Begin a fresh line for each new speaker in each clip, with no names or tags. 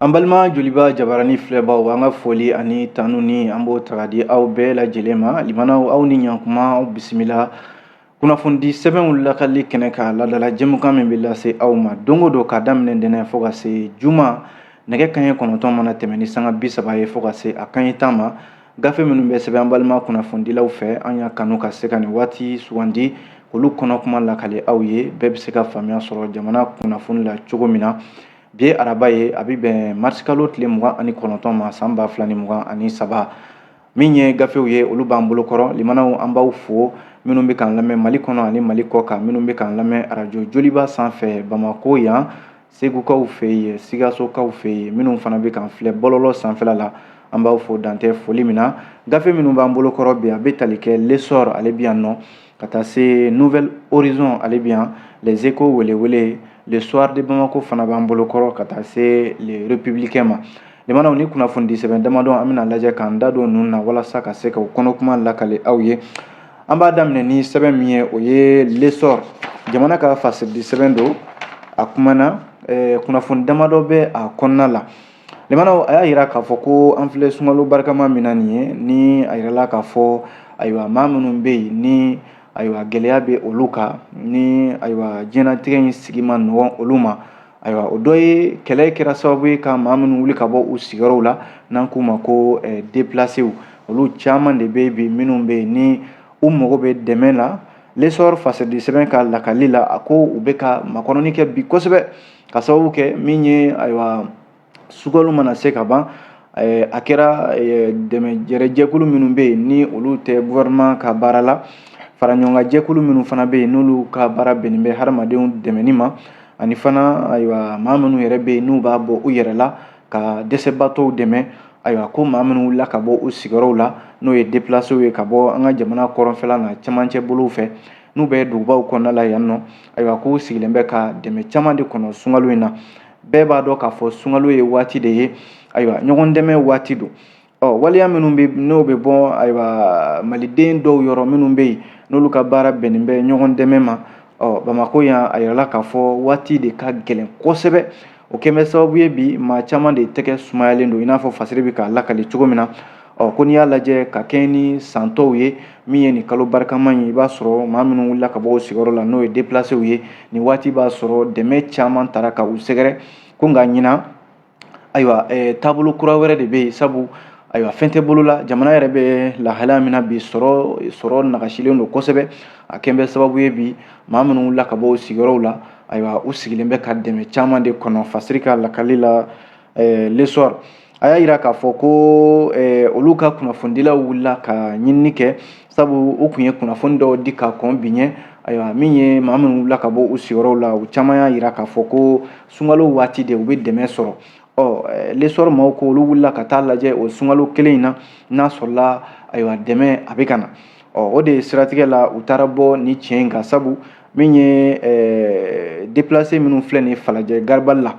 An balima Joliba jabarani filɛbaw, an ka foli ani tanu ni an b'o ta ka di aw bɛɛ lajɛlen ma. Limanaw, aw ni ɲankuma, aw bisimila kunnafonidi sɛbɛnw lakali kɛnɛ ka ladala jɛmukan min bɛ lase aw ma don o don ka daminɛ ntɛnɛn fo ka se juma, nɛgɛ kanɲɛ 9 mana tɛmɛ ni sanga 30 ye fo ka se a kanɲɛ 10 ma. Gafe minnu bɛ sɛbɛn an balima kunnafonidilaw fɛ, an y'a kanu ka se ka nin waati sugandi olu kɔnɔ kuma lakale aw ye, bɛɛ bɛ se ka faamuya sɔrɔ jamana kunnafoni la cogo min na. Bi ye araba ye, a bɛ bɛn marisikalo tile 29 ma san 2023. Min ye gafew ye, olu b'an bolo kɔrɔ. Limanaw, an b'aw fo, minnu bɛ k'an lamɛn Mali kɔnɔ ani Mali kɔ kan, minnu bɛ k'an lamɛn arajo Joliba sanfɛ Bamako yan, Segukaw fɛ yen, Sikasokaw fɛ yen, minnu fana bɛ k'an filɛ bɔlɔlɔ sanfɛla la, an b'aw fo dantɛ foli min na. Gafe minnu b'an bolo kɔrɔ bi, a bɛ tali kɛ L'Essor, ale bɛ yan nɔ, ka taa se Nouvel Horizon, ale bɛ yan, Les Échos, welewele, Le Soir de Bamako fana b'an bolo kɔrɔ, ka taa se Le Républicain ma. Limanaw, ni kunnafonidi sɛbɛn damadɔ, an bɛna lajɛ k'an da don ninnu na walasa ka se ka u kɔnɔkuma lakale aw ye. An b'a daminɛ ni sɛbɛn min ye, o ye L'Essor, jamana ka fasiridi sɛbɛn don. A kumana kunnafoni damadɔ bɛ a kɔnɔna la. Limanaw, a y'a yira k'a fɔ ko an filɛ sunkalo barikama min na nin ye, ni a yirala k'a fɔ ayiwa maa minnu bɛ yen ni ayiwa gɛlɛya bɛ olu kan, ni ayiwa diɲɛlatigɛ in sigi ma nɔgɔn olu ma, ayiwa o dɔ ye kɛlɛ kɛra sababu ye ka maa minnu wuli ka bɔ u sigiyɔrɔw la, n'an k'u ma ko déplacés, olu caman de bɛ bi minnu bɛ yen ni u mago bɛ dɛmɛ la. L'Essor fasiridi sɛbɛn ka lakali la, a ko u bɛ ka makɔnɔni kɛ bi kosɛbɛ, ka sababu kɛ min ye, ayiwa sunkalo mana se ka ban, a kɛra dɛmɛ jɛkulu minnu bɛ yen ni olu tɛ gouvernement ka baara la, fara ɲɔgɔnkan jɛkulu minnu fana bɛ yen n'olu ka baara bɛnnen bɛ hadamadenw dɛmɛni ma, ani fana ayiwa maa minnu yɛrɛ bɛ yen n'u b'a bɔ u yɛrɛ la ka dɛsɛbaatɔw dɛmɛ. Ayiwa ko maa minnu wulila ka bɔ u sigiyɔrɔw la, n'o ye déplacés ye ka bɔ an ka jamana kɔrɔnfɛla na cɛmancɛ bolow fɛ, n'u bɛ dugubaw kɔnɔna la yan nɔ, ayiwa k'u sigilen bɛ ka dɛmɛ caman de kɔnɔ sunkalo in na. Bɛɛ b'a dɔn k'a fɔ sunkalo ye waati de ye, ayiwa ɲɔgɔn dɛmɛ waati don. Ɔ waleya minnu bɛ n'o bɛ bɔ ayiwa maliden dɔw yɔrɔ minnu bɛ yen n'olu ka baara bɛnnen bɛ ɲɔgɔn dɛmɛ ma, ɔ Bamakɔ yan, a yirala k'a fɔ waati de ka gɛlɛn kosɛbɛ. O kɛn bɛ sababu ye bi maa caman de tɛgɛ sumayalen don, i n'a fɔ fasiri bɛ k'a lakali cogo min na. Ɔ ko n'i y'a lajɛ ka kɛɲɛ ni san tɔw ye, min ye nin kalo barikama ye, i b'a sɔrɔ maa minnu wulila ka bɔ u sigiyɔrɔ la, n'o ye déplacés ye, nin waati b'a sɔrɔ dɛmɛ caman taara ka u sɛgɛrɛ. Ko nka ɲinan, ayiwa taabolo kura wɛrɛ de bɛ yen, sabu ayiwa fɛn tɛ bolo la, jamana yɛrɛ bɛ lahalaya min na bi, sɔrɔ nagasilen don kosɛbɛ. A kɛn bɛ sababu ye bi maa minnu wulila ka bɔ u sigiyɔrɔw la, ayiwa u sigilen bɛ ka dɛmɛ caman de kɔnɔ. Fasiri ka lakali la, L'Essor, a y'a yira k'a fɔ ko olu ka kunnafonidilaw wulila ka ɲinini kɛ, sabu u tun ye kunnafoni dɔw di ka kɔn bi ɲɛ. Ayiwa min ye maa minnu wulila ka bɔ u sigiyɔrɔw la, u caman y'a yira k'a fɔ ko sunkalo waati de u bɛ dɛmɛ sɔrɔ. Ɔ L'Essor maaw ko olu wulila ka taa lajɛ o sunkalo kelen in na, n'a sɔrɔla ayiwa dɛmɛ a bɛ ka na. Ɔ o de siratigɛ la, u taara bɔ ni tiɲɛ in kan, sabu min ye déplacé minnu filɛ nin ye Falajɛ garabali la,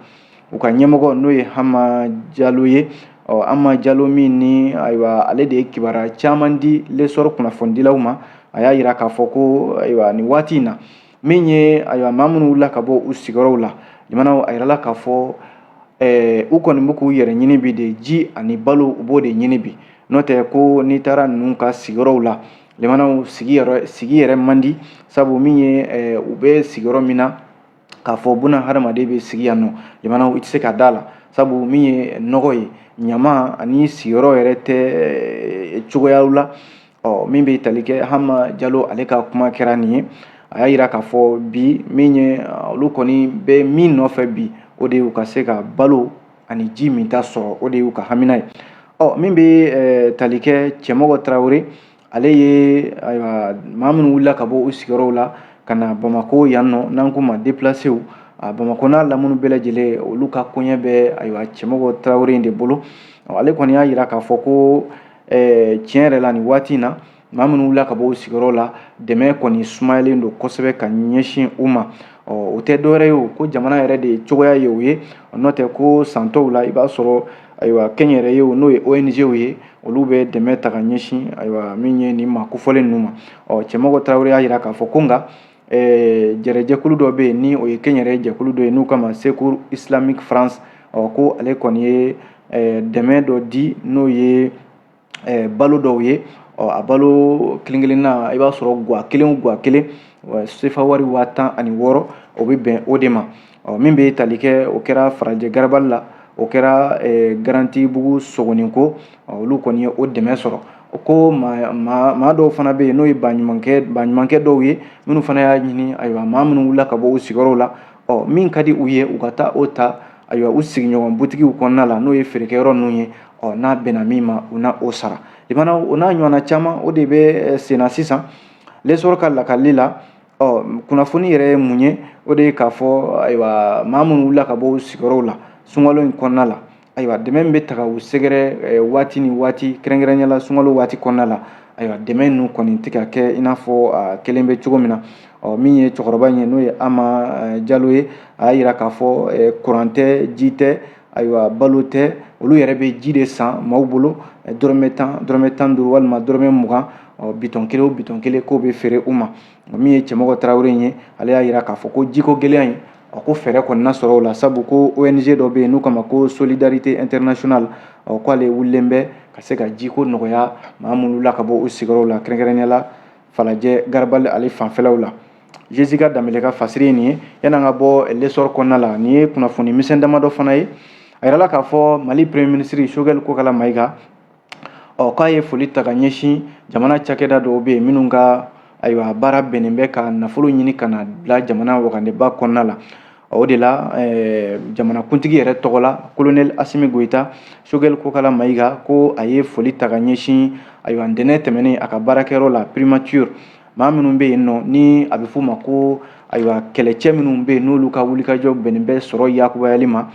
u ka ɲɛmɔgɔ n'o ye Hama Jalo ye. Ɔ Hama Jalo min ni ayiwa ale de ye kibaruya caman di L'Essor kunnafonidilaw ma, a y'a yira k'a fɔ ko ayiwa nin waati in na, min ye ayiwa maa minnu wulila ka bɔ u sigiyɔrɔw la, limanaw, a yirala k'a fɔ u kɔni bɛ k'u yɛrɛ ɲini bi de, ji ani balo, u b'o de ɲini bi. N'o tɛ ko n'i taara ninnu ka sigiyɔrɔw la, limanaw, sigi yɛrɛ man di, sabu min ye u bɛ sigiyɔrɔ min na, k'a fɔ buna hadamaden bɛ sigi yan nɔ, limanaw, i tɛ se ka da la, sabu min ye nɔgɔ ye, ɲama ani sigiyɔrɔ yɛrɛ tɛ cogoyaw la. Ɔ min bɛ tali kɛ Hama Jalo, ale ka kuma kɛra nin ye. A y'a yira k'a fɔ bi, min ye olu kɔni bɛ min nɔfɛ bi, o de y'u ka se ka balo ani ji minta sɔrɔ, o de y'u ka hamina ye. Ɔ min bɛ tali kɛ Cɛmɔgɔ Tarawele, ale ye ayiwa maa minnu wulila ka bɔ u sigiyɔrɔw la ka na Bamakɔ yan nɔ, n'an k'u ma déplacés, Bamakɔ n'a lamini bɛɛ lajɛlen, olu ka koɲɛ bɛ ayiwa Cɛmɔgɔ Tarawele in de bolo. Ale kɔni y'a yira k'a fɔ ko tiɲɛ yɛrɛ la, nin waati in na, maa minnu wulila ka bɔ u sigiyɔrɔ la, dɛmɛ kɔni sumayalen don kosɛbɛ ka ɲɛsin u ma. Ɔ o tɛ dɔwɛrɛ ye o, ko jamana yɛrɛ de cogoya ye o ye. N'o tɛ ko san tɔw la, i b'a sɔrɔ ayiwa kɛnyɛrɛyew, n'o ye ONG ye, olu bɛ dɛmɛ ta ka ɲɛsin ayiwa min ye nin maa kofɔlen ninnu ma. Ɔ Cɛmɔgɔ Tarawele y'a yira k'a fɔ ko nka jɛrɛjɛkulu dɔ bɛ yen ni o ye kɛnyɛrɛye jɛkulu dɔ ye, n'u kama Secours Islamique France, Ɔ, ko ale kɔni ye dɛmɛ dɔ di, n'o ye balo dɔw ye. Ɔ, a balo kelen kelenna, i b'a sɔrɔ gwa kelen o gwa kelen, sefa wari 16,000, o bɛ bɛn o de ma. Ɔ, min bɛ tali kɛ, o kɛra Farajɛ Garabali la, o kɛra Garantibugu Sogoninko, olu kɔni ye o dɛmɛ sɔrɔ. Ko maa dɔw fana bɛ yen, n'o ye baɲumankɛ dɔw ye, minnu fana y'a ɲini, ayiwa, maa minnu wulila ka bɔ u sigiyɔrɔw la, ɔ, min ka di u ye, u ka taa o ta, ayiwa, u sigiɲɔgɔn butigiw kɔnɔna la, n'o ye feerekɛyɔrɔ ninnu ye. Ɔ, n'a bɛnna min ma, u na o sara. Limana, o n'a ɲɔgɔnna caman, o de bɛ senna sisan L'Essor ka lakali la. Ɔ, kunnafoni yɛrɛ ye mun ye? O de ye k'a fɔ, ayiwa, maa minnu wulila ka bɔ u sigiyɔrɔw la sunkalo in kɔnɔna la, ayiwa, dɛmɛ min bɛ taga u sɛgɛrɛ waati ni waati, kɛrɛnkɛrɛnnenya la sunkalo waati kɔnɔna la, ayiwa, dɛmɛ ninnu kɔni tɛ ka kɛ i n'a fɔ a kelen bɛ cogo min na. Ɔ, min ye cɛkɔrɔba in ye, n'o ye Ama Jalo ye, a y'a yira k'a fɔ kuran tɛ, ji tɛ, ayiwa, balo tɛ. Olu yɛrɛ bɛ ji de san maaw bolo, dɔrɔmɛ 10, dɔrɔmɛ 15 walima dɔrɔmɛ 20, bitɔn kelen o bitɔn kelen, k'o bɛ feere u ma. Min ye Cɛmɔgɔ Tarawele in ye, ale y'a yira k'a fɔ ko jiko gɛlɛya in, a ko fɛɛrɛ kɔni na sɔrɔ o la, sabu ko ONG dɔ bɛ yen n'u kama ko Solidarité Internationale, ɔ, k'ale wulilen bɛ ka se ka jiko nɔgɔya maa minnu la ka bɔ u sigiyɔrɔw la, kɛrɛnkɛrɛnnenya la Falajɛ Garabali ale fanfɛlaw la. Jessica Danbele ka fasiri ye nin ye. Yan'an ka bɔ L'Essor kɔnɔna la, nin ye kunnafoni misɛn damadɔ fana ye. A yirala k'a fɔ Mali Premier ministre Choguel Kokala Mayiga, ɔ, k'a ye foli ta ka ɲɛsin jamana cakɛda dɔw bɛ yen minnu ka, ayiwa, baara bɛnnen bɛ ka nafolo ɲini ka na bila jamana wagandeba kɔnɔna la. O de la, jamanakuntigi yɛrɛ tɔgɔ la, Colonel Assimi Goïta, Choguel Kokala Mayiga ko a ye foli ta ka ɲɛsin, ayiwa, ntɛnɛn tɛmɛnen a ka baarakɛyɔrɔ la, primature, maa minnu bɛ yen nɔ ni a bɛ f'u ma ko, ayiwa, kɛlɛcɛ minnu bɛ yen n'olu ka wulikajɔ bɛnnen bɛ sɔrɔ yakubayali ma.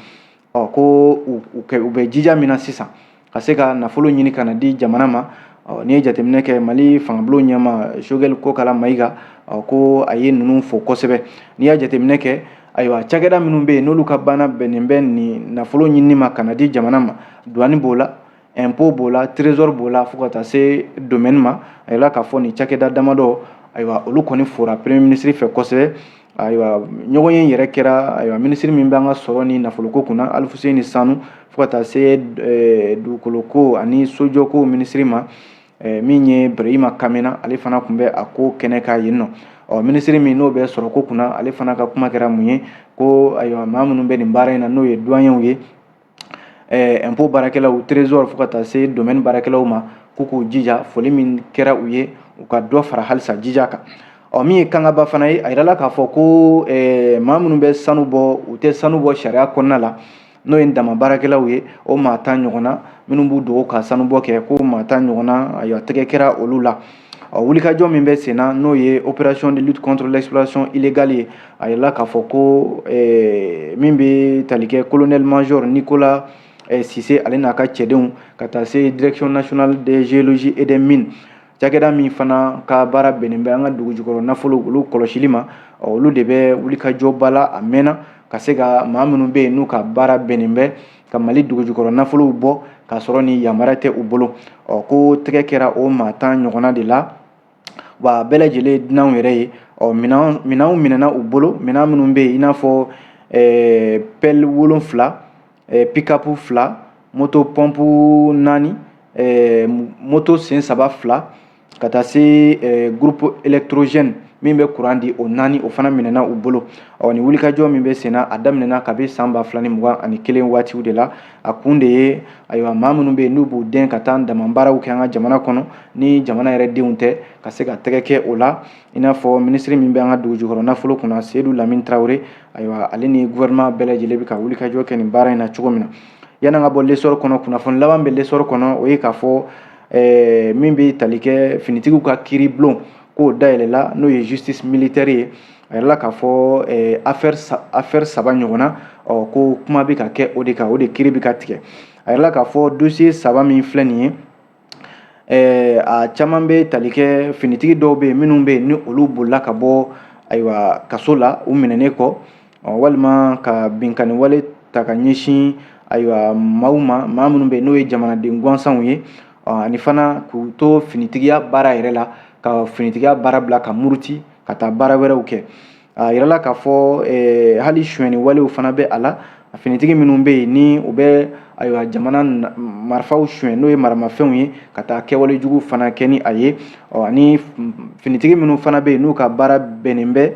Ɔ, ko u bɛ jija min na sisan ka se ka nafolo ɲini ka na di jamana ma. Ɔ, n'i ye jateminɛ kɛ, Mali fangabulon ɲɛma Choguel Kokala Mayiga, ɔ, ko a ye ninnu fo kosɛbɛ. N'i y'a jateminɛ kɛ, ayiwa, cakɛda minnu bɛ yen n'olu ka baara bɛnnen bɛ nin nafolo ɲinini ma ka na di jamana ma, douane b'o la, impôt b'o la, trésor b'o la, fo ka taa se domaine ma. A yirala k'a fɔ nin cakɛda damadɔ, ayiwa, olu kɔni fora Premier ministre fɛ kosɛbɛ. Ayiwa, ɲɔgɔn ye yɛrɛ kɛra, ayiwa, minisiri min bɛ an ka sɔrɔ ni nafoloko kunna, Alifuseni Sanu, fo ka taa se dugukoloko ani sojɔko minisiri ma, min ye Berehima Kamena, ale fana tun bɛ a ko kɛnɛ kan yen nɔ. Ɔ, minisiri min n'o bɛ sɔrɔko kunna, ale fana ka kuma kɛra mun ye? Ko, ayiwa, maa minnu bɛ nin baara in na, n'o ye douaniers ye, impôt baarakɛlaw, trésor, fo ka taa se domaine baarakɛlaw ma, k'u k'u jija, foli min kɛra u ye, u ka dɔ fara halisa jija kan. Ɔ, min ye Kangaba fana ye, a yirala k'a fɔ ko maa minnu bɛ sanu bɔ, u tɛ sanu bɔ sariya kɔnɔna la, n'o ye dama baarakɛlaw ye, o maa 10 ɲɔgɔnna minnu b'u dogo ka sanu bɔ kɛ, ko maa 10 ɲɔgɔnna, ayiwa, tɛgɛ kɛra olu la. Ɔ, wulikajɔ min bɛ sen na, n'o ye opération de lutte contre l'exploitation illégale ye, a yirala k'a fɔ ko min bɛ tali kɛ colonel major Nicolas Cissé, ale n'a ka cɛdenw, ka taa se Direction nationale des géologies et des mines, cakɛda min fana ka baara bɛnnen bɛ an ka dugu jukɔrɔ nafolo olu kɔlɔsili ma, olu de bɛ wulikajɔba la a mɛnna ka se ka maa minnu bɛ yen n'u ka baara bɛnnen bɛ ka Mali dugu jukɔrɔ nafolow bɔ k'a sɔrɔ ni yamaruya tɛ u bolo. Ɔ, ko tɛgɛ kɛra o maa 10 ɲɔgɔnna de la, wa bɛɛ lajɛlen dunanw yɛrɛ ye. Ɔ, minɛnw minɛna u bolo, minɛn minnu bɛ yen, i n'a fɔ pelle 7, pick-up 2, moto pompe 4, moto sen saba 2, ka taa se groupe électrogène min bɛ courant di, o 4, o fana minɛna u bolo. Ɔ, nin wulikajɔ min bɛ sen na, a daminɛna kabi san 2021 waatiw de la. A kun de ye, ayiwa, maa minnu bɛ yen n'u b'u den ka taa dama baaraw kɛ an ka jamana kɔnɔ ni jamana yɛrɛ denw tɛ, ka se ka tɛgɛ kɛ o la. I n'a fɔ minisiri min bɛ an ka dugu jukɔrɔ nafolo kunna, Seyidu Lamini Tarawele, ayiwa, ale ni gouvernement bɛɛ lajɛlen bɛ ka wulikajɔ kɛ nin baara in na cogo min na. Yan'an ka bɔ L'Essor kɔnɔ, kunnafoni laban bɛ L'Essor kɔnɔ, o ye k'a fɔ min bɛ tali kɛ finitigiw ka kiiri bulon k'o dayɛlɛla, n'o ye justice militaire ye. A yirala k'a fɔ affaire 3 ɲɔgɔnna, ɔ, ko kuma bɛ ka kɛ o de kan, o de kiiri bɛ ka tigɛ. A yirala k'a fɔ dossier 3 min filɛ nin ye, a caman bɛ tali kɛ finitigi dɔw bɛ yen minnu bɛ yen ni olu bolila ka bɔ, ayiwa, kaso la u minɛnen kɔ, walima ka binkanni wale ta ka ɲɛsin, ayiwa, maaw ma, maa minnu bɛ yen n'o ye jamanaden gansanw ye, ani fana k'u to finitigiya baara yɛrɛ la, ka finitigiya baara bila ka muruti ka taa baara wɛrɛw kɛ. A yirala k'a fɔ hali sonyɛni walew fana bɛ a la. A finitigi minnu bɛ yen ni u bɛ ayiwa jamana marifaw suɲɛ, n'o ye maramafɛnw ye, ka taa kɛwale jugu fana kɛ ni a ye. Ɔ ani finitigi minnu fana bɛ yen n'u ka baara bɛnnen bɛ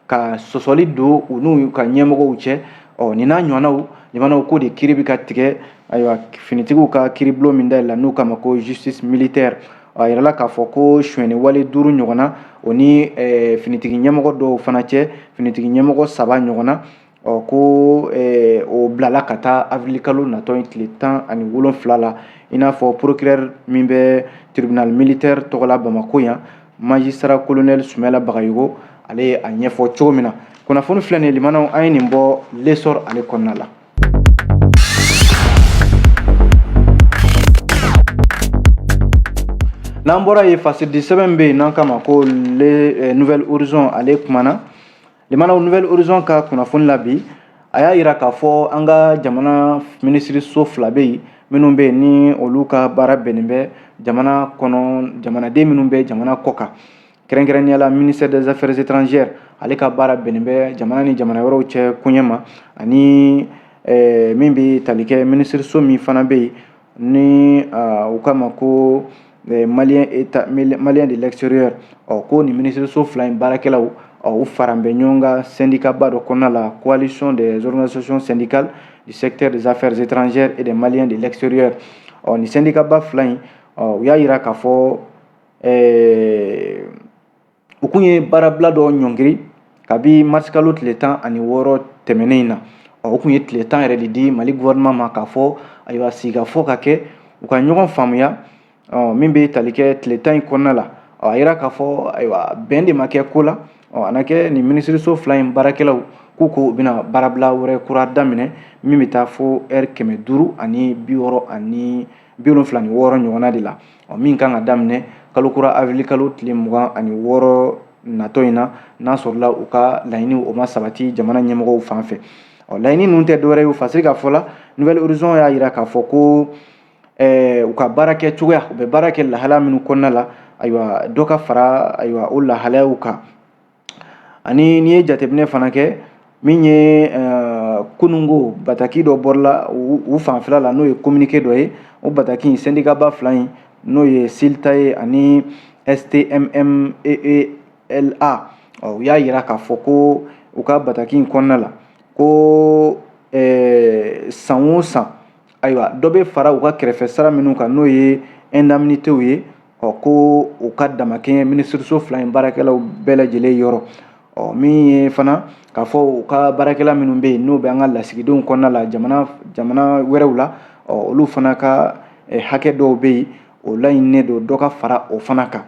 ka sɔsɔli don u n'u ka ɲɛmɔgɔw cɛ. Ɔ nin n'a ɲɔgɔnnaw, limanaw, ko de kiiri bɛ ka tigɛ ayiwa finitigiw ka kiiribulon min dayɛlɛla n'u k'a ma ko justice militaire. A yirala k'a fɔ ko sonyɛni wale 5 ɲɔgɔnna, o ni finitigi ɲɛmɔgɔ dɔw fana cɛ, finitigi ɲɛmɔgɔ 3 ɲɔgɔnna, ɔ ko o bilala ka taa avril kalo natɔ in tile 17 la. I n'a fɔ procureur min bɛ tribunal militaire tɔgɔ la Bamakɔ yan, magistrat colonel Sumayila Bagayogo, ale ye a ɲɛfɔ cogo min na. Kunnafoni filɛ nin ye, limanaw, an ye nin bɔ L'Essor ale kɔnɔna la. N'an bɔra yen, fasiridi sɛbɛn bɛ yen n'an k'a ma ko le Nouvel Horizon, ale kumana. Limanaw, Nouvel Horizon ka kunnafoni la bi, a y'a yira k'a fɔ an ka jamana minisiriso 2 bɛ yen minnu bɛ yen ni olu ka baara bɛnnen bɛ jamana kɔnɔ jamanaden minnu bɛ jamana kɔ kan, kɛrɛnkɛrɛnnenya la ministère des affaires étrangères, ale ka baara bɛnnen bɛ jamana ni jamana wɛrɛw cɛ koɲɛ ma, ani min bɛ tali kɛ minisiriso min fana bɛ yen ni u k'a ma ko malien état malien de l'extérieur. Ɔ ko nin minisiriso 2 in baarakɛlaw, ɔ u faran bɛ ɲɔgɔn kan syndicat ba dɔ kɔnɔna la, coalition des organisations syndicales du secteur des affaires étrangères et des maliens de l'extérieur. Ɔ nin syndicat ba 2 in, ɔ u y'a yira k'a fɔ u kun ye baarabila dɔ ɲɔngiri kabi marisikalo tile 16 tɛmɛnen in na. Ɔ u kun ye tile 10 yɛrɛ de di Mali gouvernement ma k'a fɔ ayiwa sigikafɔ ka kɛ, u ka ɲɔgɔn faamuya. Ɔ min bɛ tali kɛ tile 10 in kɔnɔna la, ɔ a yira k'a fɔ ayiwa bɛn de ma kɛ ko la. Ɔ a na kɛ nin minisiriso 2 in baarakɛlaw k'u ko u bɛna baarabila wɛrɛ kura daminɛ min bɛ taa fo ɛri 576 ɲɔgɔnna de la. Ɔ min kan ka daminɛ kalo kura avril kalo tile 26 natɔ in na, n'a sɔrɔla u ka laɲiniw o ma sabati jamana ɲɛmɔgɔw fan fɛ. Ɔ laɲini ninnu tɛ dɔwɛrɛ ye, Fasiri ka fɔ la, Nouvel Horizon y'a yira k'a fɔ ko u ka baara kɛ cogoya, u bɛ baara kɛ lahalaya minnu kɔnɔna la, ayiwa dɔ ka fara ayiwa o lahalayaw kan. Ani n'i ye jateminɛ fana kɛ, min ye kununko bataki dɔ bɔra u fanfɛla la, n'o ye communiqué dɔ ye. O bataki in, syndicat ba 2 in, n'o ye SYLTA ye ani STMMEELA, u y'a yira k'a fɔ ko u ka bataki in kɔnɔna la ko san o san, ayiwa dɔ bɛ fara u ka kɛrɛfɛ sara minnu kan, n'o ye indemnitéw ye, ɔ ko u ka damakɛɲɛ minisiriso 2 in baarakɛlaw bɛɛ lajɛlen yɔrɔ. Ɔ min ye fana k'a fɔ u ka baarakɛla minnu bɛ yen n'o bɛ an ka lasigidenw kɔnɔna la jamana jamana wɛrɛw la, ɔ olu fana ka hakɛ dɔw bɛ yen, o laɲininen don dɔ ka fara o fana kan.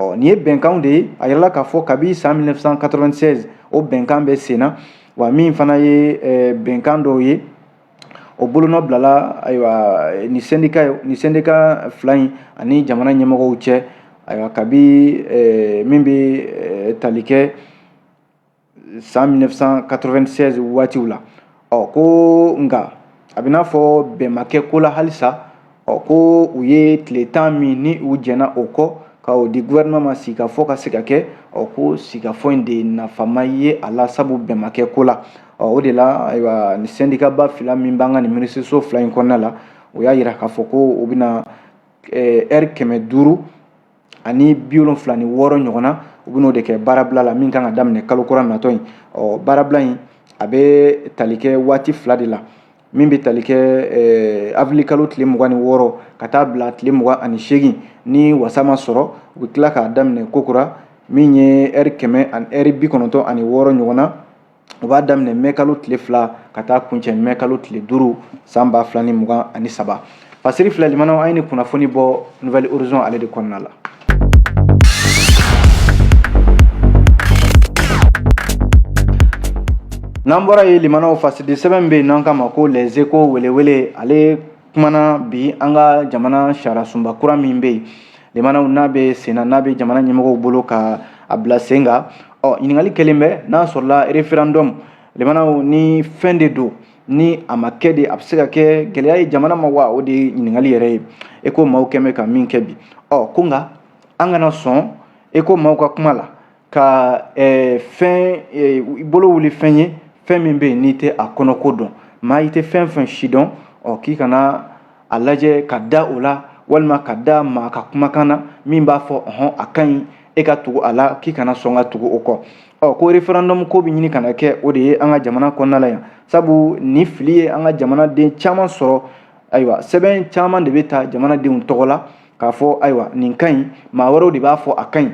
Ɔ nin ye bɛnkanw de ye. A yirala k'a fɔ kabi san 1996 o bɛnkan bɛ sen na. Wa min fana ye bɛnkan dɔw ye, o bolonɔ bilala ayiwa nin syndicat 2 in ani jamana ɲɛmɔgɔw cɛ, ayiwa kabi min bɛ tali kɛ san 1996 waatiw la. Ɔ ko nka a bɛ n'a fɔ bɛn ma kɛ ko la halisa. Ɔ ko u ye tile 10 min ni u jɛnna o kɔ ka o di gouvernement ma sigikafɔ ka se ka kɛ, ɔ ko sigikafɔ in de nafama ye a la, sabu bɛn ma kɛ ko la. Ɔ o de la ayiwa nin syndicat ba 2 min b'an ka nin minisiriso 2 in kɔnɔna la, o y'a yira k'a fɔ ko u bɛna ɛri 576 ɲɔgɔnna, u bɛn'o de kɛ baarabila la min kan ka daminɛ kalo kura natɔ in. Ɔ baarabila in a bɛ tali kɛ waati 2 de la, min bɛ tali kɛ avril kalo tile 26 ka taa bila tile 28. Ni wasa ma sɔrɔ, u bɛ tila k'a daminɛ kokura, min ye ɛri kɛmɛ ani ɛri 96 ɲɔgɔnna, u b'a daminɛ mɛ kalo tile 2 ka taa kuncɛ mɛ kalo tile 5 san 2023. Fasiri filɛ, limanaw, an ye nin kunnafoni bɔ Nouvel Horizon ale de kɔnɔna la. N'an bɔra yen, limanaw, fasidi sɛbɛn bɛ yen n'an k'a ma ko Les Échos, welewele, ale kumana bi an ka jamana sariyasunba kura min bɛ yen, limanaw, n'a bɛ sen na, n'a bɛ jamana ɲɛmɔgɔw bolo ka a bila sen kan. Ɔ ɲininkali kɛlen bɛ n'a sɔrɔla référendum, limanaw, ni fɛn de don, ni a ma kɛ de, a bɛ se ka kɛ gɛlɛya ye jamana ma wa? O de ye ɲininkali yɛrɛ ye e ko maaw kɛn bɛ ka min kɛ bi. Ɔ ko nka an kana sɔn e ko maaw ka kuma la ka fɛn bolo wuli fɛn ye, fɛn min bɛ yen n'i tɛ a kɔnɔko dɔn. Maa i tɛ fɛn fɛn si dɔn, ɔ k'i kana a lajɛ ka da o la, walima ka da maa ka kumakan na min b'a fɔ ɔhɔn a ka ɲi, e ka tugu a la, k'i kana sɔn ka tugu o kɔ. Ɔ ko référendum ko bɛ ɲini ka na kɛ o de ye an ka jamana kɔnɔna la yan, sabu ni fili ye an ka jamanaden caman sɔrɔ. Ayiwa, sɛbɛn caman de bɛ ta jamanadenw tɔgɔ la k'a fɔ ayiwa nin ka ɲi, maa wɛrɛw de b'a fɔ a ka ɲi.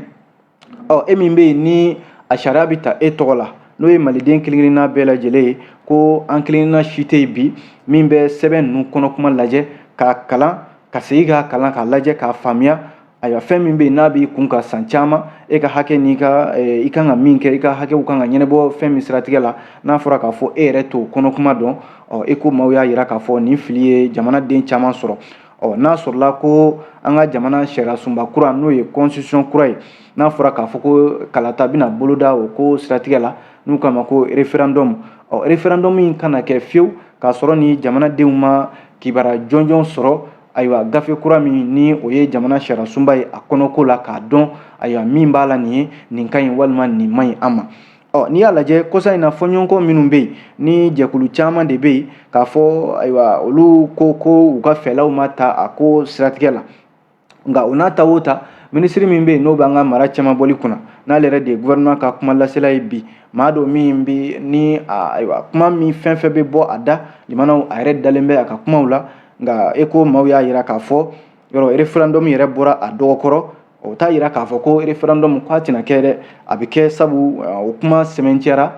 Ɔ e min bɛ yen ni a sariya bɛ ta e tɔgɔ la, n'o ye maliden kelen-kelenna bɛɛ lajɛlen ye, ko an kelenkelenna si tɛ yen bi min bɛ sɛbɛn ninnu kɔnɔ kuma lajɛ k'a kalan, ka segin k'a kalan, k'a lajɛ, k'a faamuya. Ayiwa, fɛn min bɛ yen n'a b'i kun kan san caman, e ka hakɛ n'i ka i kan ka min kɛ, i ka hakɛw kan ka ɲɛnabɔ fɛn min siratigɛ la, n'a fɔra k'a fɔ e yɛrɛ t'o kɔnɔ kuma dɔn, ɔ e ko maaw y'a yira k'a fɔ nin fili ye jamanaden caman sɔrɔ. Ɔ n'a sɔrɔla ko an ka jamana sariya sunba kura, n'o ye constitution kura ye, n'a fɔra k'a fɔ ko kalata bɛna boloda o ko siratigɛ la, n'u k'a ma ko référendum, ɔ référendum in kana kɛ fiyewu k'a sɔrɔ ni jamanadenw ma kibaruya jɔnjɔn sɔrɔ, ayiwa gafe kura min ni o ye jamana sariya sunba ye, a kɔnɔko la, k'a dɔn ayiwa min b'a la nin ye, nin ka ɲi walima nin man ɲi an ma. Ɔ n'i y'a lajɛ kɔsa in na, fɔɲɔgɔnkɔ minnu bɛ yen ni jɛkulu caman de bɛ yen k'a fɔ ayiwa olu ko ko u ka fɛlaw ma ta a ko siratigɛ la. Nka o n'a ta o ta, minisiri min bɛ yen n'o b'an ka mara cɛmabɔli kunna, n'ale yɛrɛ de ye gouvernement ka kuma lasela ye bi, maa dɔ min bɛ ni ayiwa kuma min fɛn fɛn bɛ bɔ a da, limanaw, a yɛrɛ dalen bɛ a ka kumaw la. Nka e ko maaw y'a yira k'a fɔ yɔrɔ référendum yɛrɛ bɔra a dɔgɔkɔrɔ, o t'a yira k'a fɔ ko référendum k'a tɛna kɛ dɛ, a bɛ kɛ, sabu o kuma sɛmɛntiyara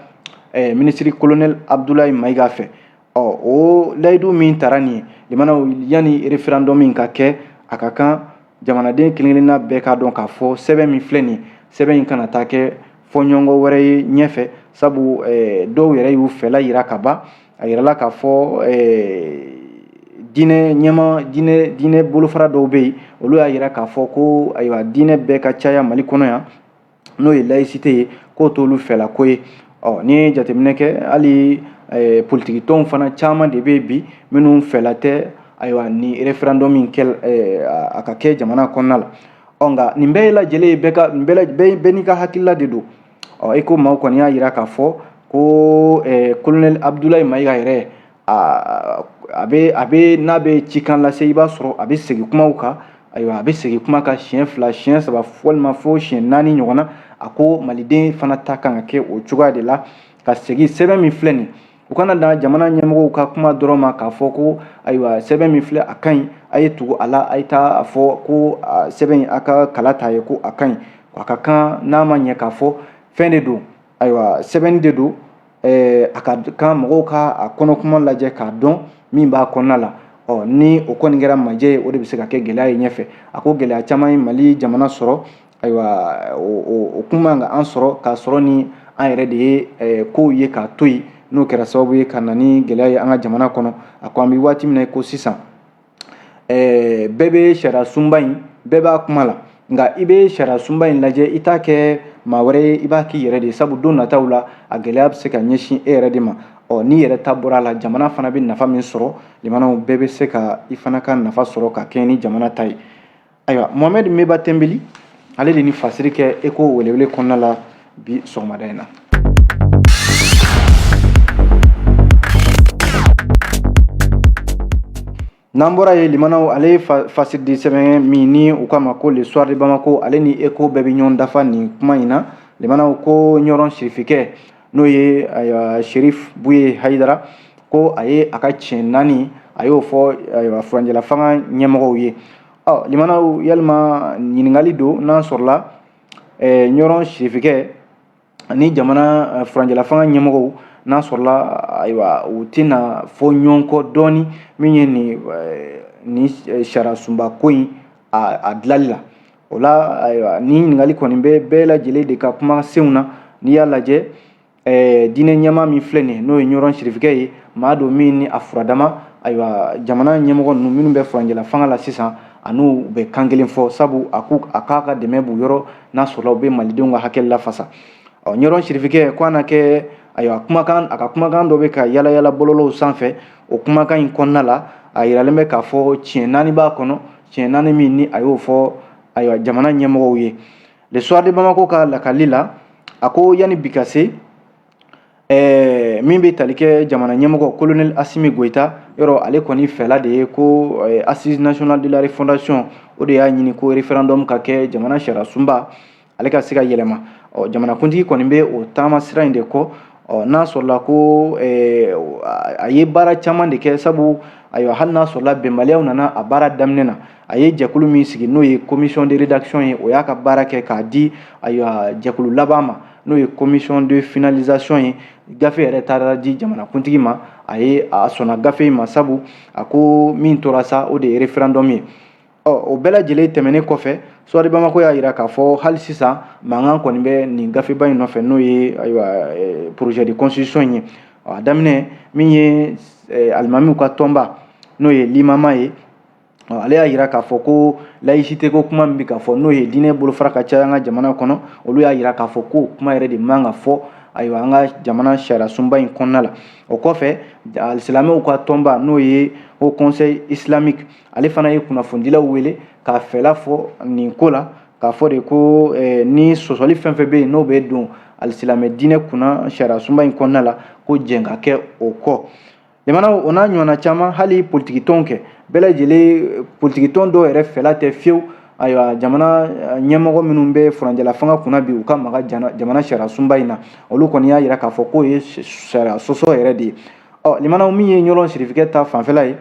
minisiri colonel Abdoulaye Maïga fɛ. Ɔ o layidu min tara nin ye, limanaw, yanni référendum in ka kɛ, a ka kan jamanaden kelen-kelenna bɛɛ k'a dɔn k'a fɔ sɛbɛn min filɛ nin ye, sɛbɛn in kana taa kɛ fɔɲɔgɔnkɔ wɛrɛ ye ɲɛfɛ, sabu dɔw yɛrɛ y'u fɛla yira ka ban. A yirala k'a fɔ diinɛ ɲɛma, diinɛ bolofara dɔw bɛ yen, olu y'a yira k'a fɔ ko ayiwa diinɛ bɛɛ ka caya Mali kɔnɔ yan, n'o ye laïcité ye, k'o t'olu fɛla ko ye. Ɔ n'i ye jateminɛ kɛ, hali politiki tɔnw fana caman de bɛ yen bi minnu fɛla tɛ ayiwa ni référendum in kɛ, a ka kɛ jamana kɔnɔna la. Ɔ nka nin bɛɛ lajɛlen ye bɛɛ ka nin bɛɛ n'i ka hakilila de don. Ɔ i ko maaw kɔni y'a yira k'a fɔ ko colonel Abdoulaye Maïga yɛrɛ, a bɛ n'a bɛ cikan lase, i b'a sɔrɔ a bɛ segin kumaw kan. Ayiwa, a bɛ segin kuma kan siɲɛ 2, siɲɛ 3, walima fo siɲɛ 4 ɲɔgɔn na. A ko maliden fana ta kan ka kɛ o cogoya de la, ka segin sɛbɛn min filɛ nin, u kana dan jamana ɲɛmɔgɔw ka kuma dɔrɔn ma k'a fɔ ko ayiwa sɛbɛn min filɛ a ka ɲi, a ye tugu a la, a ye taa a fɔ ko sɛbɛn in a ka kala ta ye ko a ka ɲi. A ka kan n'a ma ɲɛ k'a fɔ fɛn de don, ayiwa sɛbɛnni de don, a ka kan mɔgɔw ka a kɔnɔ kuma lajɛ k'a dɔn min b'a kɔnɔna la. Ɔ ni o kɔni kɛra majɛ ye, o de bɛ se ka kɛ gɛlɛya ye ɲɛfɛ. A ko gɛlɛya caman ye Mali jamana sɔrɔ. Ayiwa, o kun man ka an sɔrɔ k'a sɔrɔ ni an yɛrɛ de ye kow ye k'a to yen, n'o kɛra sababu ye ka na ni gɛlɛya ye an ka jamana kɔnɔ. A ko an bɛ waati min na i ko sisan, bɛɛ bɛ sariya sunba in, bɛɛ b'a kuma la, nka i bɛ sariya sunba in lajɛ, i t'a kɛ maa wɛrɛ ye, i b'a k'i yɛrɛ de ye, sabu don nataw la a gɛlɛya bɛ se ka ɲɛsin e yɛrɛ de ma. Ɔ n'i yɛrɛ ta bɔra a la, jamana fana bɛ nafa min sɔrɔ, limanaw, bɛɛ bɛ se ka i fana ka nafa sɔrɔ ka kɛɲɛ ni jamana ta ye. Ayiwa, Mohamed Meba Tembeli, ale de ni fasiri kɛ Eko welewele kɔnɔna la bi sɔgɔmada in na. N'an bɔra yen, limanaw, ale ye fasiridi sɛbɛn min ni u k'a ma ko Le Soir de Bamako, ale ni Eko bɛɛ bɛ ɲɔgɔn dafa nin kuma in na. Limanaw, ko Ɲɔrɔn sirifikɛ, n'o ye ayiwa Sherif Buye Hayidara, ko a ye a ka tiɲɛ 4, a y'o fɔ ayiwa furancɛla fanga ɲɛmɔgɔw ye. Ɔ limanaw, yalima ɲininkali don, n'a sɔrɔla Ɲɔrɔn sirifikɛ ni jamana furancɛla fanga ɲɛmɔgɔw, n'a sɔrɔla ayiwa u tɛna fɔ ɲɔgɔn kɔ dɔɔni min ye nin sariya sunba ko in a dilali la. O la ayiwa, ni ɲininkali kɔni bɛ bɛɛ lajɛlen de ka kumasenw na. N'i y'a lajɛ, diinɛ ɲɛmaa min filɛ nin ye, n'o ye Ɲɔrɔn sirifikɛ ye, maa don min ni a furadama, ayiwa jamana ɲɛmɔgɔ ninnu minnu bɛ furancɛla fanga la sisan, a n'u bɛ kan kelen fɔ, sabu a ko a k'a ka dɛmɛ b'u yɔrɔ n'a sɔrɔla u bɛ malidenw ka hakɛ lafasa. Ɔ Ɲɔrɔn sirifikɛ ko a na kɛ ayiwa kumakan, a ka kumakan dɔ bɛ ka yala yala bɔlɔlɔw sanfɛ. O kumakan in kɔnɔna la, a yiralen bɛ k'a fɔ tiɲɛ 4 b'a kɔnɔ, tiɲɛ 4 min ni a y'o fɔ ayiwa jamana ɲɛmɔgɔw ye. Le Soir de Bamako ka lakali la, a ko yanni bi ka se Min bɛ tali kɛ jamana ɲɛmɔgɔ colonel Asimi Goyita yɔrɔ, ale kɔni fɛla de ye ko Assise nationale de la refondation, o de y'a ɲini ko référendum ka kɛ jamana sariya sunba ale ka se ka yɛlɛma. Ɔ, jamanakuntigi kɔni bɛ o taama sira in de kɔ. Ɔ, n'a sɔrɔla ko a ye baara caman de kɛ, sabu ayiwa, hali n'a sɔrɔla bɛnbaliyaw nana a baara daminɛ na, a ye jɛkulu min sigi, n'o ye commission de rédaction ye, o y'a ka baara kɛ k'a di ayiwa jɛkulu laban ma, n'o ye commission de finalisation ye. Gafe yɛrɛ taara di jamanakuntigi ma, a ye a sɔnna gafe in ma, sabu a ko min tora sa, o de ye référendum ye. Ɔ, o bɛɛ lajɛlen tɛmɛnen kɔfɛ, Soir de Bamako y'a jira k'a fɔ hali sisan mankan kɔni bɛ nin gafeba in nɔfɛ, n'o ye ayiwa projet de constitution in ye. A daminɛ, min ye alimamiw ka tɔnba, n'o ye limama ye, ale y'a jira k'a fɔ ko laïcité ko kuma min bɛ ka fɔ, n'o ye diinɛ bolofara ka caya an ka jamana kɔnɔ, olu y'a jira k'a fɔ ko kuma yɛrɛ de man ka fɔ ayiwa an ka jamana sariya sunba in kɔnɔna la. O kɔfɛ, silamɛw ka tɔnba, n'o ye Haut Conseil islamique, ale fana ye kunnafonidilaw wele k'a fɛla fɔ nin ko la, k'a fɔ de ko ni sɔsɔli fɛn fɛn bɛ yen, n'o bɛ don alisilamɛ diinɛ kunna sariya sunba in kɔnɔna la, ko jɛn ka kɛ o kɔ. Jamana o n'a ɲɔgɔnna caman, hali politikitɔnw kɛ bɛɛ lajɛlen, politikitɔn dɔw yɛrɛ fɛla tɛ fiyewu ayiwa jamana ɲɛmɔgɔ minnu bɛ furancɛla fanga kunna bi, u ka maga jamana sariya sunba in na. Olu kɔni y'a jira k'a fɔ k'o ye sariya sɔsɔ yɛrɛ de ye. Ɔ, limanaw, min ye Ɲɔrɔn sirifikɛ ta fanfɛla ye,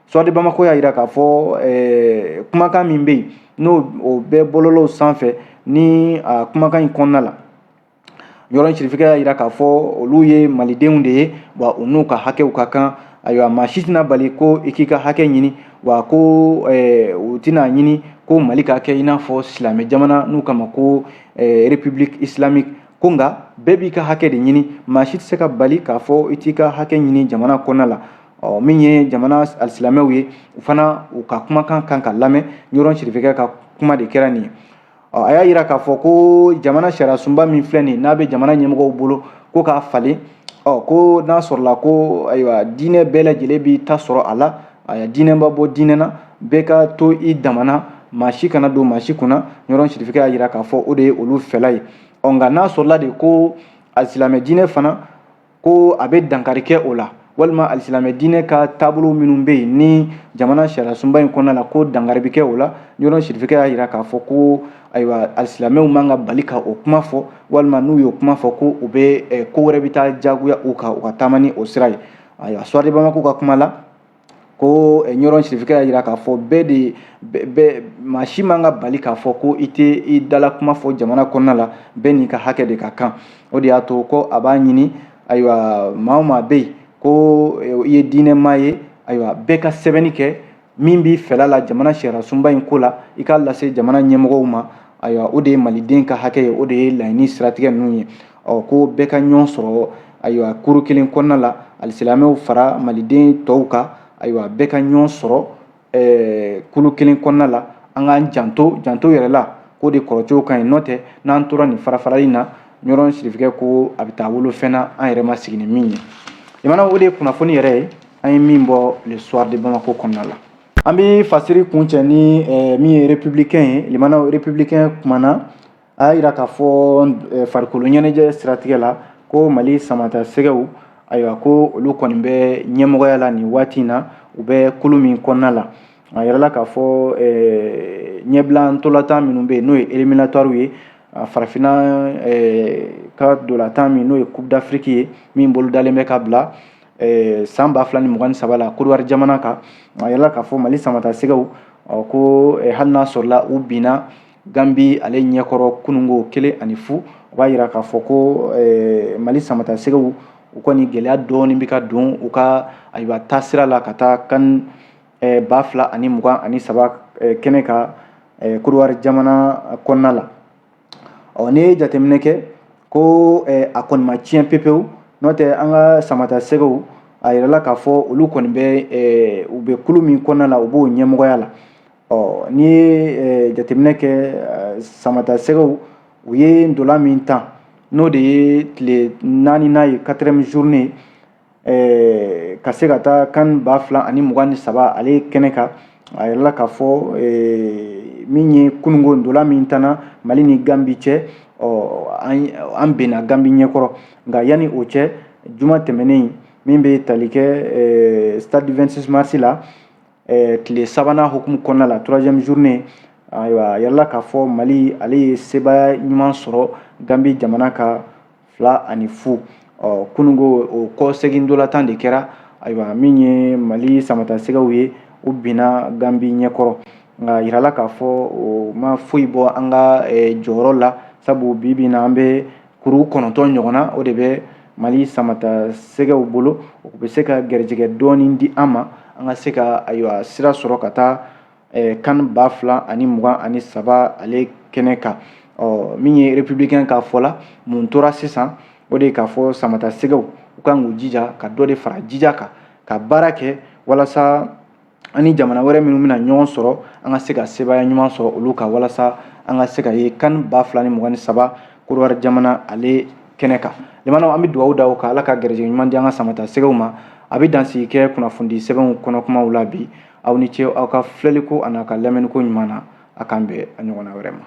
Soir de Bamako y'a jira k'a fɔ kumakan min bɛ yen, n'o o bɛ bɔlɔlɔw sanfɛ, ni a kumakan in kɔnɔna la, Ɲɔrɔn sirifikɛ y'a jira k'a fɔ olu ye malidenw de ye, wa u n'u ka hakɛw ka kan. Ayiwa, maa si tɛna bali ko i k'i ka hakɛ ɲini, wa ko u tɛna ɲini ko Mali ka kɛ i n'a fɔ silamɛ jamana n'u kama ko république islamique, ko nka bɛɛ b'i ka hakɛ de ɲini, maa si tɛ se ka bali k'a fɔ i t'i ka hakɛ ɲini jamana kɔnɔna la. Ɔ, min ye jamana alisilamɛw ye, u fana u ka kumakan kan ka lamɛn. Ɲɔrɔn sirifikɛ ka kuma de kɛra nin ye. Ɔ, a y'a jira k'a fɔ ko jamana sariya sunba min filɛ nin, n'a bɛ jamana ɲɛmɔgɔw bolo ko k'a falen, ɔ, ko n'a sɔrɔla ko ayiwa diinɛ bɛɛ lajɛlen b'i ta sɔrɔ a la, ayiwa diinɛ ba bɔ diinɛ na, bɛɛ ka to i damana, maa si kana don maa si kunna. Ɲɔrɔn sirifikɛ y'a jira k'a fɔ o de ye olu fɛla ye. Ɔ, nka n'a sɔrɔla de ko alisilamɛ diinɛ fana, ko a bɛ dankari kɛ o la, walima alisilamɛ diinɛ ka taabolo minnu bɛ yen ni jamana sariya sunba in kɔnɔna la, ko dankari bɛ kɛ o la, Ɲɔrɔn sirifikɛ y'a jira k'a fɔ ko ayiwa alisilamɛw man ka bali ka o kuma fɔ, walima n'u y'o kuma fɔ, ko u bɛ ko wɛrɛ bɛ taa jagoya u kan u ka taama ni o sira ye. Ayiwa, Soir de Bamako ka kuma la, ko Ɲɔrɔn sirifikɛ y'a jira k'a fɔ bɛɛ de bɛɛ, maa si man ka bali k'a fɔ ko i tɛ i dala kuma fɔ jamana kɔnɔna la, bɛɛ n'i ka hakɛ de ka kan. O de y'a to ko a b'a ɲini ayiwa maa o maa bɛ yen ko i ye diinɛmaa ye, ayiwa bɛɛ ka sɛbɛnni kɛ min b'i fɛla la jamana sariya sunba in ko la, i k'a lase jamana ɲɛmɔgɔw ma. Ayiwa, o de ye maliden ka hakɛ ye, o de ye laɲini siratigɛ ninnu ye. Ɔ, ko bɛɛ ka ɲɔgɔn sɔrɔ ayiwa kuru kelen kɔnɔna la, alisilamɛw fara maliden tɔw kan, ayiwa bɛɛ ka ɲɔgɔn sɔrɔ kulu kelen kɔnɔna la, an k'an janto yɛrɛ la, k'o de kɔrɔcogo ka ɲi. N'o tɛ, n'an tora nin farafarali in na, Ɲɔrɔn sirifikɛ ko a bɛ taa wolo fɛn na an yɛrɛ ma sigi ni min ye. Jamana, o de ye kunnafoni yɛrɛ ye an ye min bɔ Le Soir de Bamako kɔnɔna la. An bɛ fasiri kuncɛ ni min ye Républicain ye. Limanaw, Républicain kumana, a y'a jira k'a fɔ farikolo ɲɛnajɛ siratigɛ la, ko Mali samata sɛgɛw, ayiwa ko olu kɔni bɛ ɲɛmɔgɔya la nin waati in na, u bɛ kulu min kɔnɔna la. A yirala k'a fɔ ɲɛbila ntolatan minnu bɛ yen, n'o ye éliminatoire ye, farafinna ka ntolatan min, n'o ye Coupe d'Afrique ye, min bolodalen bɛ ka bila san 2023 la Côte d'Ivoire jamana kan, a yirala k'a fɔ Mali samata sɛgɛw, ko hali n'a sɔrɔla u binna Gambi ale ɲɛkɔrɔ kununko 1-0, o b'a yira k'a fɔ ko Mali samata sɛgɛw, u kɔni gɛlɛya dɔɔni bɛ ka don u ka ayiwa taasira la ka taa CAN 2023 kɛnɛ kan Côte d'Ivoire jamana kɔnɔna la. Ɔ, n'i ye jateminɛ kɛ ko a kɔni ma tiɲɛ pepewu, n'o tɛ an ka samata sɛgɛw, a yirala k'a fɔ olu kɔni bɛ u bɛ kulu min kɔnɔna la, u b'o ɲɛmɔgɔya la. Ɔ, n'i ye jateminɛ kɛ, samata sɛgɛw, u ye ntola min tan, n'o de ye tile naaninan ye, quatrième journée, ka se ka taa CAN 2023 ale kɛnɛ kan, a yirala k'a fɔ min ye kununko ntola min tanna Mali ni Gambi cɛ, ɔ, an benna Gambi ɲɛkɔrɔ. Nka yanni o cɛ Juma tɛmɛnen min bɛ tali kɛ stade 26 mars la, tile sabanan hukumu kɔnɔna la, troisième journée, ayiwa, a yirala k'a fɔ Mali ale ye sebaaya ɲuman sɔrɔ Gambi jamana kan 2-0. Ɔ, kununko o kɔsegin ntolantan de kɛra. Ayiwa, min ye Mali samatasɛgɛw ye, u binna Gambi ɲɛkɔrɔ, nka yirala k'a fɔ o ma foyi bɔ an ka jɔyɔrɔ la, sabu bi bi in na an bɛ kuru 9 ɲɔgɔn na, o de bɛ Mali samatasɛgɛw bolo. O bɛ se ka garijɛgɛ dɔɔni di an ma, an ka se ka, ayiwa, sira sɔrɔ ka taa CAN 2023 ale kɛnɛ kan. Ɔ, min ye républicain ka fɔ la, mun tora sisan? O de ye k'a fɔ samatasɛgɛw u kan k'u jija ka dɔ de fara jija kan, ka baara kɛ walasa an ni jamana wɛrɛ minnu bɛna ɲɔgɔn sɔrɔ, an ka se ka sebaaya ɲuman sɔrɔ olu kan, walasa an ka se ka ye CAN 2023 Korowari jamana ale kɛnɛ kan. Limanaw, an bɛ dugawu da o kan, Ala ka garijɛgɛ ɲuman di an ka samatasɛgɛw ma. A bɛ dansigi kɛ kunnafonidi sɛbɛnw kɔnɔ kumaw la bi. Aw ni ce aw ka filɛliko ani aw ka lamɛnniko ɲuman na. A k'an bɛn a ɲɔgɔnna wɛrɛ ma.